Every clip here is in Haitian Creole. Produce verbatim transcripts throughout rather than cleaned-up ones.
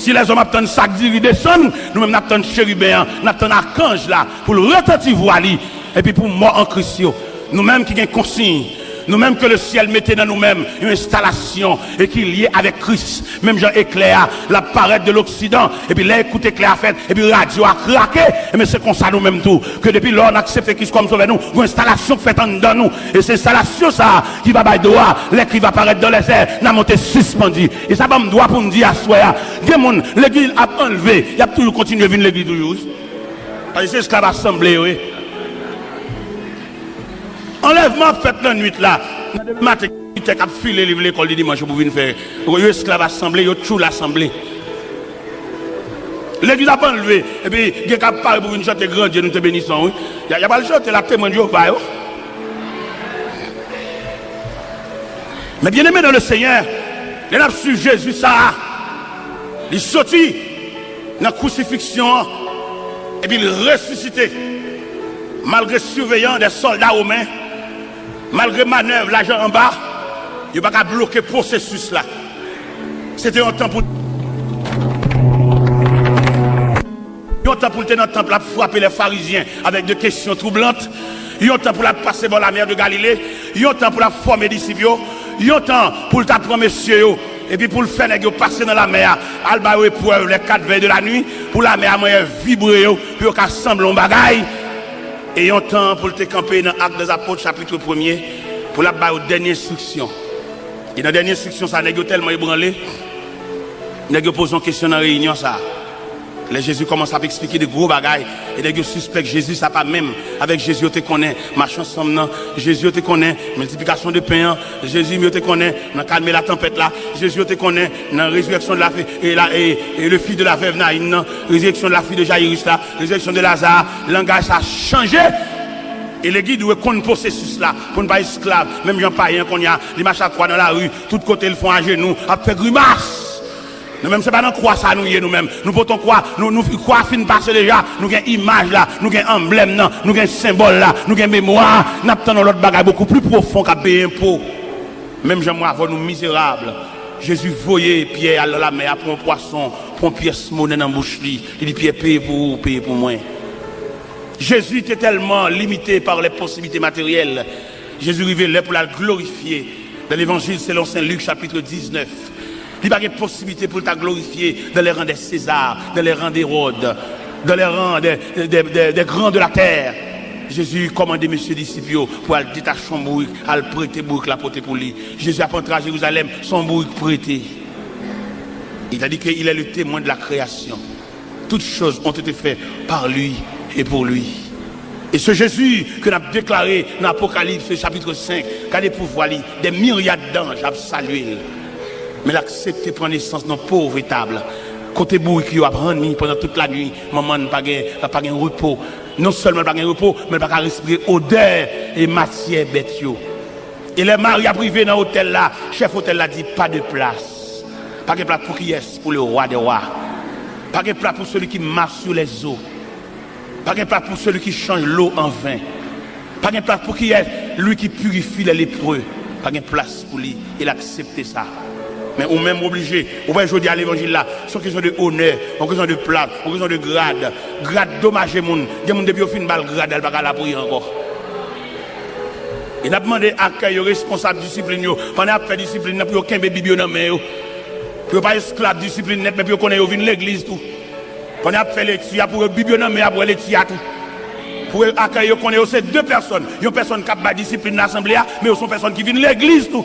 Si lèzòm ap tann sak diri desann, nou menm n ap tann cheriben an, n ap tann akanj la pou l retanti vwa li, epi pou mò an Kris yo. Nou menm ki gen konsiy, nou menm ke lesyèl mete nan nou menm yon enstalasyon e ki lye avèk Kris, menm jan eklè a, l ap parèt de loksidan, epi lè kout eklè a fèt, epi radyo a krake, ebyen se konsa nou menm tou, ke depi lò n aksepte Kris kòm sovè nou, yon enstalasyon k fèt anndan nou, e se enstalasyon sa a ki va bay dwa, lè Kris va parèt dans les airs, n a monte sispandi. E sa ban m dwa pou m di aswè a, gen moun, legliz ap anlve, y ap toujou kontinye vin legliz toujou, wi. Paske se esklav asanble yo ye. Anlèvman ap fèt nan nwit la. Nan demen maten, gen tèt k ap file liv lekòl di dimanch yo pou vin fè. Yo esklav asanble, yo tchoul asanble. Legliz ap anlve, epi gen k ap pare pou vin chante Gran Dye, nou te benison, wi. Y a, y a pral chante la, Temwen Jewova yo. Men byeneme nan le Senyè, lè n ap swiv Jezi sa a, li soti nan kwisifiksyon an, epi l resisite. Malgre siveyan, de sòlda women, malgre manèv lajan anba, yo pa ka bloke pwosesis la. Se te yon tan pou, yon tan pou l te nan tanp la ap frape lè farizyen avèk de kesyon twoublant, yon tan pou l ap pase bò lamè de Galile, yon tan pou l ap fòme disip yo, yon tan pou l ta pran mesye yo, epi pou l fè nèg yo pase nan lamè a, al ba yo eprèv lè kat vèy de la nwi, pou lamè a manyè vibre yo, pou yo ka sanble yon bagay, e yon tan pou l te kanpe nan Actes des Apôtres, chapitre premye, pou l ap ba yo dènye enstriksyon. E nan dènye enstriksyon sa, nèg yo tèlman ebranle, nèg yo poze yon kesyon nan reyinyon sa. Lè Jezi kòmanse ap eksplike de gwo bagay, e nèg yo sispèk Jezi sa pa menm avèk Jezi yo te konnen, mache ansanm nan, Jezi yo te konnen, miltiplikasyon de pen an, Jezi yo te konnen, nan kalme latanpèt la, Jezi yo te konnen, nan rezirèksyon de la, e la, e, e le fils de la veuve Naïn nan, rezirèksyon de la fille de Jaïrus la, rezirèksyon de Lazare, langaj sa chanje. E legliz dwe konn pwosesis la, pou n pa esklav, menm jan payen kounye a, li mache ak kwa nan lari, tout kote l fon ajenou, ap fè grimas. Nou menm, se pa nan kwa sa nou ye, nou menm. Nou pote yon kwa, nou, nou, kwa fin pase deja, nou gen imaj la, nou gen anblèm nan, nou gen senbòl la, nou gen memwa, n ap tann yon lòt bagay bokou pli pwofon k ap peye enpo. Menm jan mwen avè w nou mizerab, Jezi voye Pyè al nan lamè a pou yon pwason, pran pyès monè nan bouch li. Li di Pyè, peye pou ou, peye pou mwen. Jezi te tèlman limite pa lè posiblite materyèl, Jezi rive lè pou l al glorifye. Dans l'Évangile selon Saint Luc, chapitre dix-neuf, li pa gen posiblite pou l ta glorifye dans les rangs des Césars, dans les rangs d'Hérode, dans les rangs des, des, des, des grands de la terre. Jezi kòmande mesye disip yo pou al detache yon bourik, al prete bourik la pote pou li. Jezi ap antre a Jerizalèm, se yon bourik prete. Il a dit qu'il est le témoin de la création. Toutes choses ont été faites par lui et pour lui. Et ce Jésus que n ap deklare nan Apocalypse chapitre cinq, gade pouvwa li, des myriades d'anges ap salye l. Men l aksepte pran nesans nan pov etab, kote bourik yo ap ranni pandan tout lanwit, manman n pa gen, pa gen repo. Non sèlman l pa gen repo, men l pa ka respire odè e matyè bèt yo. E lè Mari ap rive nan otèl la, chèf otèl la di, pas de place. Pa gen plas pou kiyès? Pour le roi des rois. Pa gen plas pou celui qui marche sur les eaux. Pa gen plas pou celui qui change l'eau en vin. Pa gen plas pou kiyès? Lui qui purifie les lépreux. Pa gen plas pou li. E l aksepte sa. Men ou menm ou oblije. Ou wè jodi a levanjil la, se yon kesyon de onè, yon kesyon de plas, yon kesyon de grad. Grad domaje moun. Gen moun depi yo fin ba l grad la, l pa ka lapriyè ankò. E n ap mande akèy yo, responsab disiplin yo, pandan y ap fè disiplin nan, pou yo kenbe Bib yo nan men yo. Pou yo pa esklav disiplin nèt, men pou yo konnen yo vin legliz tou. Pandan y ap fè lekti a, pou yo Bib yo nan men y ap wè lekti a tou. Pou akèy yo konnen yo se de pèsòn. Yon pèsòn k ap bay disiplin nan asanble a, men yo se yon pèsòn ki vin legliz tou.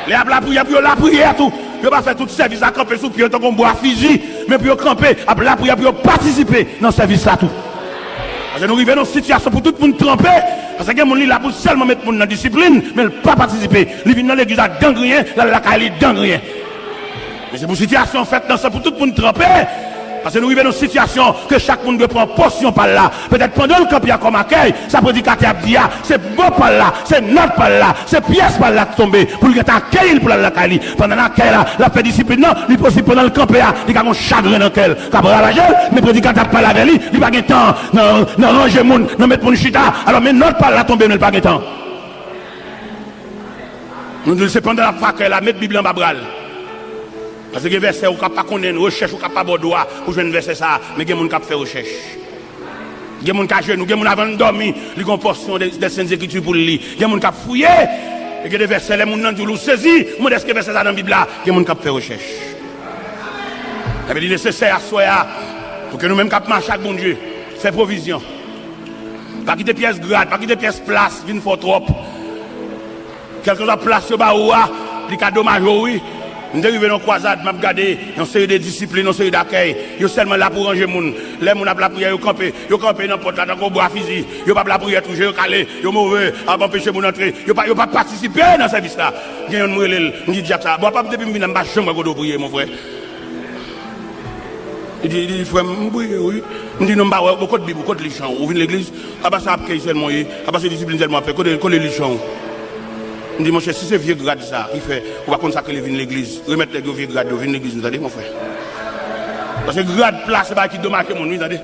Lè y ap lapriyè, pou yo lapriyè tou. Pou yo pa fè tout sèvis la kanpe sou pye yo tankou yon bwa fizi, men pou yo kanpe, ap lapriyè, pou yo patisipe nan sèvis la tou. Paske nou rive nan yon sitiyasyon pou tout moun tranpe. Paske gen moun li la pou sèlman met moun nan disiplin, men l pa patisipe. Li vin nan legliz la gangriyen, l al lakay li gangriyen. Men se pou sitiyasyon an fèt nan sa pou tout moun tranpe. Paske nou rive nan yon sitiyasyon ke chak moun dwe pran pòsyon pa l la. Petèt pandan l kanpe a kòm akèy, sa predikatè ap di a, se mo pa l la, se nòt pa l la, se pyès pa l la k tonbe pou l gentan akeyi l pou l al lakay li. Pandan l akèy la, l ap fè disiplin nan, li posib pandan l kanpe a, li ka gen yon chagren nan kè l k ap ravaje l, men predikatè ap pale avè li, li pa gen tan nan, nan ranje moun, nan met moun chita. Alò, men nòt pa l la tonbe, men l pa gen tan. Nou di l se pandan l ap fè akèy la, met Bib la anba bra l. Paske gen vèsè ou ka pa konnen, rechèch ou ka pa ba w dwa pou jwenn vèsè sa a, men gen moun k ap fè rechèch. Gen moun k ajenou, gen moun avan l dòmi, li gen yon pòsyon de, de Sent Ekriti pou l li. Gen moun k ap fouye, e gen de vèsè, lè moun nan di w, ou sezi, ou mande èske vèsè sa nan Bib la, gen moun k ap fè rechèch. Ebyen, li nesesè aswè a, pou ke nou menm k ap mache ak Bondye, fè pwovizyon. Pa kite pyès grad, pa kite pyès plas vin fè w twòp. Kèlkeswa plas yo ba ou a, li ka domaje w, wi. M te rive nan yon kwazad, m ap gade yon seri de disiplin, yon seri dakèy. Yo sèlman la pou ranje moun. Lè moun ap lapriyè, yo kanpe. Yo kanpe nan pòt la tankou bwa fizi. Yo p ap lapriyè tou, je yo kale. Yo move, ap anpeche moun antre. Yo pa, yo pa patisipe nan sèvis la. Gen youn m rele l, m di, "Dyak sa, bon, apa depi m vin la, m pa janm wè kote w priye, mon frè." Li di, li di, "Frè m, m priye, wi." M di, "Non, m pa wè, bon, kot Bib ou, kot lichan ou, ou vin legliz? Apa sa ap kèy sèlman w ye, apa se disiplin sèlman w ap fè, kote, kote lichan ou?" M di, "Monchè, si se vye grad sa ki fè ou pa konn sa k rele vin legliz, remèt nèg yo vye grad yo, vin legliz nou, tande, mon frè." Paske grad plas se bagay ki domaje moun, wi, tande.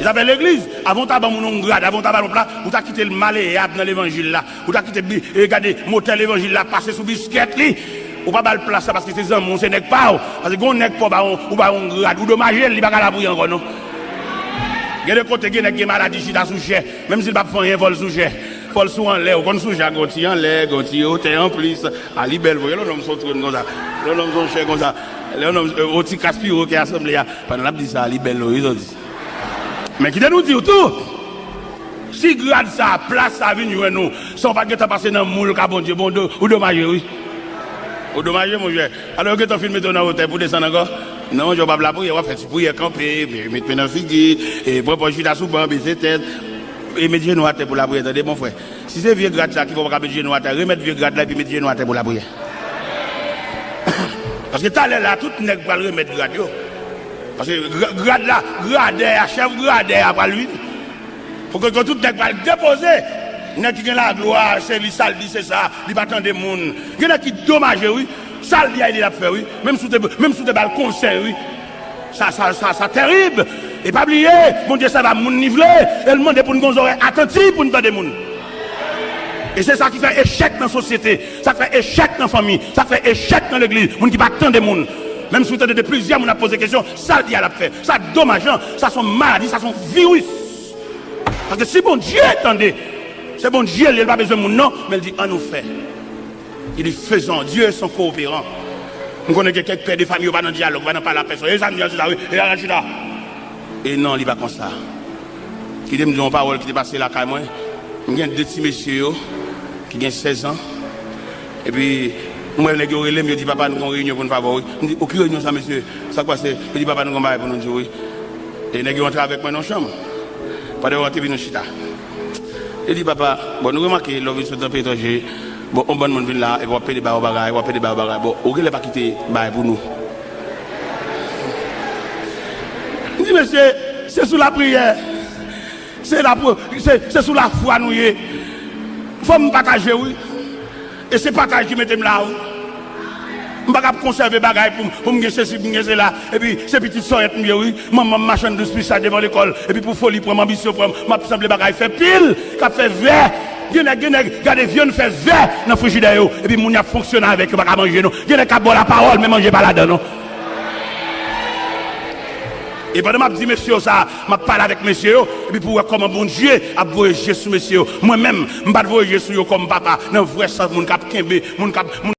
E zafè legliz, avan w ta ban moun yon grad, avan w ta ba l yon plas, ou ta kite l maleyab nan levanjil la. Ou ta kite bi-, e gade, motè levanjil la pase sou biskèt li. Ou pa ba l plas la paske se zanmi w, se nèg pa w. Paske gen yon nèg pa w ba yon, ou ba yon grad, ou domaje l, li pa ka lapriyè ankò non. Gen de kote, gen nèg gen maladi chita sou chè. Menm si l p ap fè anyen, fò l sou chè. Fò l sou anlè, ou konn sou chè ak yon ti anlè, yon ti otè anplis. A li bèl vre, lè yon nonm sou yon twòn konsa. Lè yon nonm sou yon chè konsa. Lè yon nonm, e, yon ti kras piwo ki asanble a. Pandan l ap di sa, li bèl vre, wi, sa w di. Men kite nou di w tou, si grad sa, plas sa vin jwenn ou, san w pa t gentan pase nan moul ka Bondye, bon, ou do-, ou domaje, wi. Ou domaje, monchè. Alò, yo gentan fin mete w nan otè pou desann ankò. Non, monchè, w p ap lapriyè, w ap fè ti priyè kanpe, epi met men nan figi, e pran pòz chita sou ban, beze tèt, e met jenou atè pou lapriyè, tande, mon frè. Si se vye grad sa ki fè w pa ka met jenou atè, remèt vye grad la epi met jenou atè pou lapriyè. Paske talè la, tout nèg pral remèt grad yo. Paske gra-, grad la, gradè a, chèf gradè a pral vini. Pou ke tout nèg pral depoze. Nèg ki gen laglwa, se li sa l di, se sa, li pa tande moun. Gen nèg ki domaje, wi. Sa l di a, li l ap fè, wi. Menm si w te, menm si w te ba l konsèy, wi. Sa, sa, sa, sa terib. E pa bliye, Bondye sèvi a moun li vle, e l mande pou n gen zòrèy atanti pou n tande moun. E se sa ki fè echèk nan sosyete, sa k fè echèk nan fanmi, sa k fè echèk nan legliz, moun ki pa tande moun. Menm si w tande de plizyè moun ap poze kesyon, sa l di a l ap fè. Sa domajan, sa se yon maladi, sa se yon viris. Paske si Bondye tande, se Bondye li ye, li pa bezwen moun non, men l di, "Ann nou fè." Li di, "Faisons, Dieu est un coopérant." M konnen gen kèk pè de fanmi yo pa nan dyalòg, pa nan pale a pèsòn. E sa m di a, se sa, wi. E al chita. E non, li pa konsa. Kite m di yon pawòl ki te pase lakay mwen. M gen de ti mesye yo ki gen sèz an. Epi, m wè nèg yo rele m, yo di, "Papa, nou gen yon reyinyon pou n fè avè w, wi." M di, "O, ki reyinyon sa, mesye? Sa k pase?" Yo di, "Papa, nou gen yon bagay pou nou di w, wi." E nèg yo antre avèk mwen nan chanm. Pandan yo antre, epi nou chita. Li di, "Papa, bon, nou remake, lè w vin sot nan peyi etranje, bon, yon bann moun vin la, epi w ap pede ba yo bagay, w ap pede ba yo bagay. Bon, ou genlè pa kite bagay pou nou." M di, "Mesye, se sou lapriyè, se lapri-, se, se sou lafwa nou ye. Fò m pataje, wi." E se pataj ki mete m la, wi. M pa ka ap konsève bagay pou m, pou m gen sesi, pou m gen sela. Epi, se pitit sòyèt m ye, wi. Manman m machann dous pisay devan lekòl. Epi, pou foli pran m, anbisyon pran m, m ap sanble bagay fè pil, k ap fè vè. Gen nèg, gen nèg, gade vyann fè vè nan frijidè yo. Epi, moun y ap fonksyone avèk yo pa ka manje, non. Gen nèg k ap ba w lapawòl, men manje pa ladan, non. E pandan m ap di mesye yo sa, m ap pale avèk mesye yo, epi pou w wè kòman Bondye ap voye je sou mesye yo. Mwen menm, m pa t voye je sou yo kòm papa, nan vrè sans moun k ap kenbe, moun k ap, moun